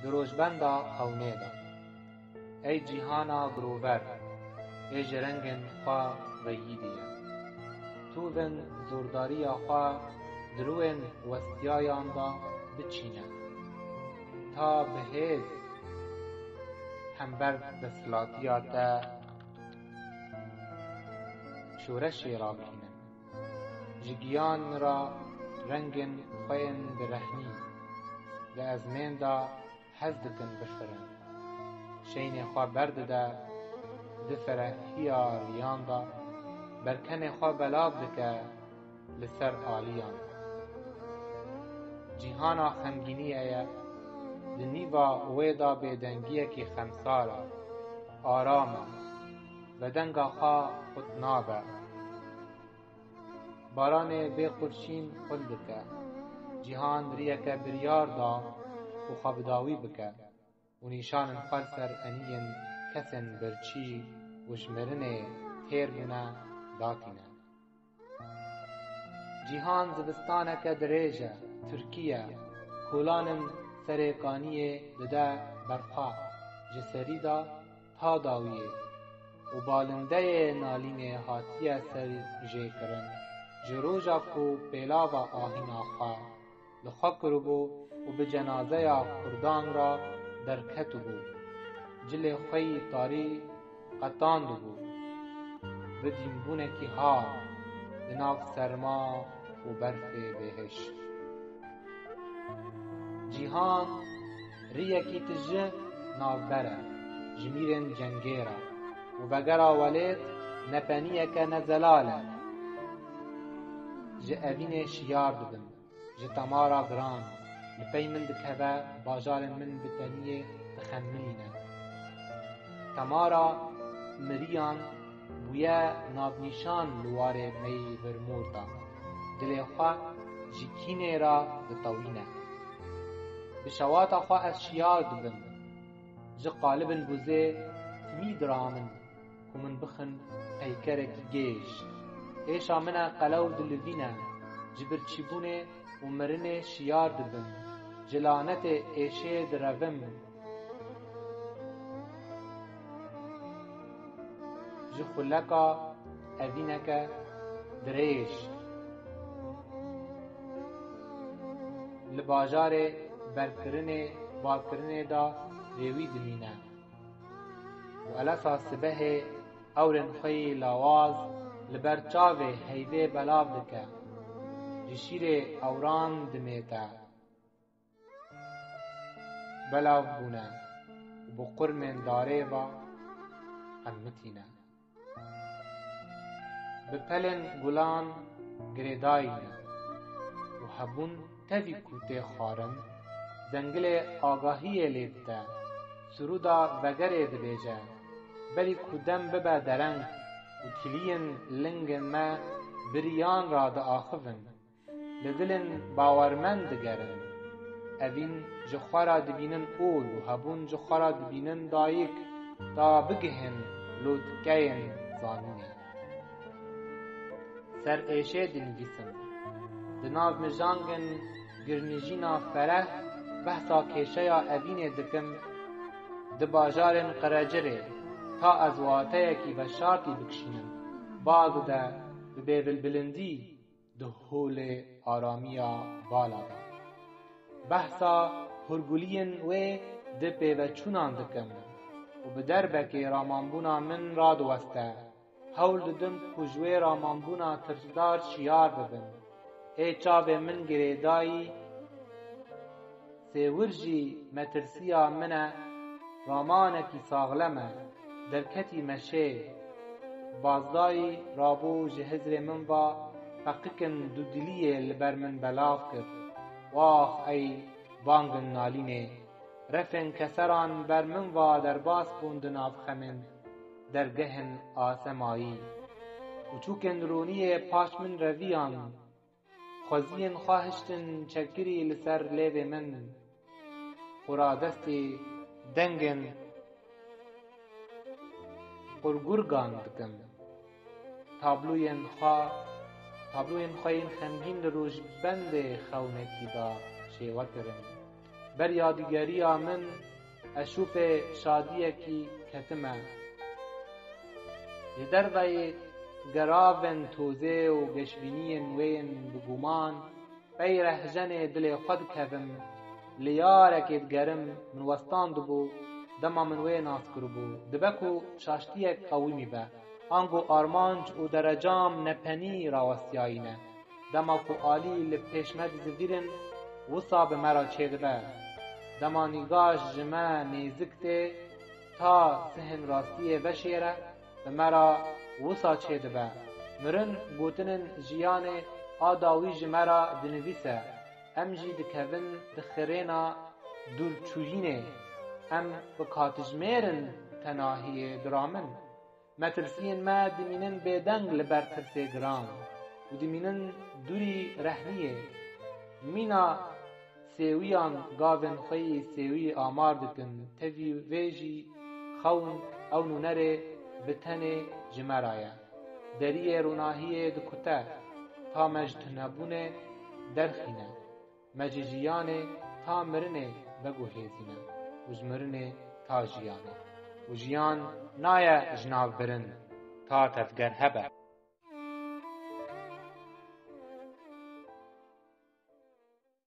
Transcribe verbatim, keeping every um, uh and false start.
Di rojbenda xewnê de. Ey cîhana girover, ê ji rengên xwe veyî diye. Tu vin zordariya xwe di rûyên westiyayan de biçîne. Ta bi hêz hember desthilatiya te şoreşê rakîne. Ji giyan re rengên xwe yên bi rehnî di ezmên de hez dikin bifirin. Şeynê xwe berdide di ferehiya riyan de, berkenê xwe belav dike li ser aliyan. Cîhana xemgîniyê ye, di nîva wê de bêdengiyekî xemsar e, aram e, vedenga xwe qut nabe. Baranê bê qurşîn xul dike. Cîhan riyeke biryar da ku xwe bi dawî bike û nîşanên xwe li ser eniyên kesên birçî û ji mirinê têr bûne datîne. Cîhan zivistaneke dirêj e, tirkî ye, kolanên serêkaniyê dide ber xwe, ji serî de ta dawiyê û balindeyê nalînê hatiye serjêkirin, ji roja ku pêlava ahîna xwe li xwe kiribû û bi cenazeya kurdan re derketibû, cilê xwe yî tarî qetandibû, bi dînbûnekî hard di nav serma û berfê bêhişt. Cîhan riyekî tije navber e, ji mîrên cengê re û vegera welêt nepeniyeke ne zelal e. Ji evînê şiyar dibim, ji temara giran, li pey min dikeve, bajarên min bi teniyê dixemilîne. Temara miriyan bûye navnîşan li warê me yî birmûr de. Dilê xwe ji kînê re ditewîne. Bi şewata xwe ez şiyar dibim. Ji qalibin bûzê timî diramin ku min bixin peykerekî gêj. Êşa min e qelew dilivîne. Ji birçîbûnê û mirinê şiyar dibim. Ji lanetê êşê direvim. Ji xuleka evîneke dirêj. Li bajarê berkirinê, balkirinê de rêwî dimîne. Û elesa sibehê ewrên xwe yî lawaz li ber çavê heyvê belav dike. Ji şîrê ewran dimête. Belav bûne û bi qurmên darê ve qemitîne. Bi pelên gulan girêdayî ne û hebûn tevî ku tê xwarin, zengilê agahiyê lê dide, sirûda vegerê dibêje, berî ku dem bibe dereng û tiliyên lingên me biriyan re diaxivin. Li dilên bawermend digerin. Evîn ji xwe re dibînin ol û hebûn ji xwe re dibînin dayik, ta bigihin lotkeyên zanînê. Ser êşê dinivîsim. Di nav mijangên girnijîna fereh behsa kêşeya evînê dikim, di bajarên Qerecirê, ta ez wateyekî veşartî bikişînim, bal dide bi bêvilbilindî di holê aramiya bala de. Behsa hurguliyên wê di pêveçûnan dikim û bi derbekê ramanbûna min radiweste. Hewl didim ku ji wê ramanbûna tirsdar şiyar bibim. Ê çavê min girêdayî, sêwir jî metirsiya min e, ramanekî saxlem e, derketî meşê. Bazdayî rabû ji hizrê min va, feqikin dudiliyê li ber min belav kir. Wax ey bangin nalînê! Refên keseran ber min va derbas bûn di nav xemên dergehên asemayî. Û çûkên rûniyê paş min reviyan. Xweziyên xwe hiştin çekirî li ser lêvê min. Xura destê dengên qurgurgan dikim. Tabloyên xwe, tabloyên xwe yên xemgîn li rojbendê xewnekî de şêwe kirin. Ber yadîgeriya min ez şûfê şadiyekî ketime. Ji derveyê geravên tozê û geşbîniyên wê yên bi guman, pey rehjenê dilê xwe dikevim, li yarekê digerim min westandibû, dema min wê nas kiribû. Dibe ku şaştiyek qewimî be, ango armanc û derecam nepenî rawestiyayî ne. Dema ku alî li pêş me dizivîrin, wisa bi me re çêdibe. Dema nîgaş ji me nêzik tê, ta sihên rastiyê veşêre, bi me re wisa çêdibe. Mirin gotinên jiyanê a dawî ji me re dinivîse. Em jî dikevin di xirêna dûrçûyînê. Em bi katijmêr in tenahiyê diramin. Metirsiyên me dimînin bêdeng li ber tirsê giran û dimînin dûrî rehniyê. Mîna sêwiyan gavên xwe yî sêwî amar dikin, tevî vê jî xewn ew nûnerê bi tenê ji me re ye. Deriyê ronahiyê dikute, ta me ji tunebûnê derxîne. Me ji jiyanê ta mirinê veguhêzîne û ji mirinê ta jiyanê. Û jiyan naye ji nav birin, ta tevger hebe.